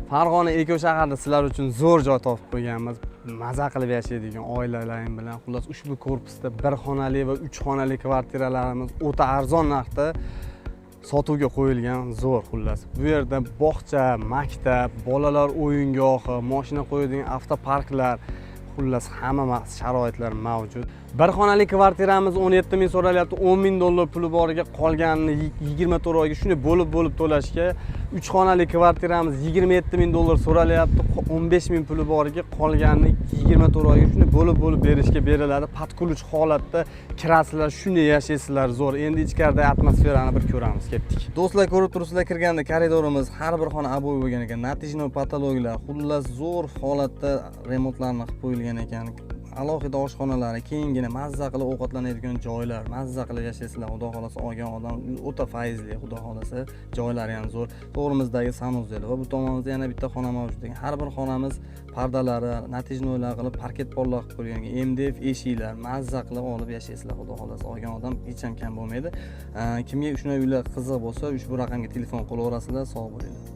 Farg'ona eko shaharda sizlar uchun zo'r joy topib qo'yganmiz. Maza qilib yashaydigan oilalaring bilan. Xullas, ushbu korpusda bir xonali va uch xonali kvartiralarimiz o'ta arzon narxda sotuvga qo'yilgan, zo'r xullas. Bu yerda bog'cha, maktab, bolalar o'yingohi, moshina qo'yadigan avtoparklar, xullas hamma sharoitlar mavjud. Bir xonali kvartiramiz 17 ming so'ralyapti, 10 ming dollar puli boriga, qolganini 24 oyga shunday bo'lib bo'lib to'lashga. Uch xonali kvartiramiz 27 ming dollar so'ralyapti, 15 ming puli boriga, qolganini 24 oyga shunday bo'lib bo'lib berishga beriladi. Под ключ holatda kirasizlar, shunday yashaysizlar, zo'r. Endi ichkaridagi atmosferani bir ko'ramiz, ketdik. Do'stlar, ko'rib turibsizlar, kirganda koridorimiz har bir xona обои bo'lgan ekan, натяжной потолок lar, xullas zo'r holatda remontlarni qilib qo'yilgan ekan. Alohida oshxonalari, keyingina mazza qilib ovqatlanadigan joylar, mazza qilib yashaysizlar, xudo xohlasa. Olgan odam o'ta fayzli, xudo xohlasa. Joylari ham zo'r. To'g'rimizdagi санузел va bu tomonimizda yana bitta xona mavjud ekan. Har bir xonamiz pardalari натяжной lar qilib, parket pollar qilib qo'yilgan, MDF eshiklar, mazza qilib olib yashaysizlar, xudo xohlasa. Olgan odam hech ham kam bo'lmaydi. Kimga shunday uylar qiziq bo'lsa, ushbu raqamga telefon qilaverasizlar. Sog' bo'linglar.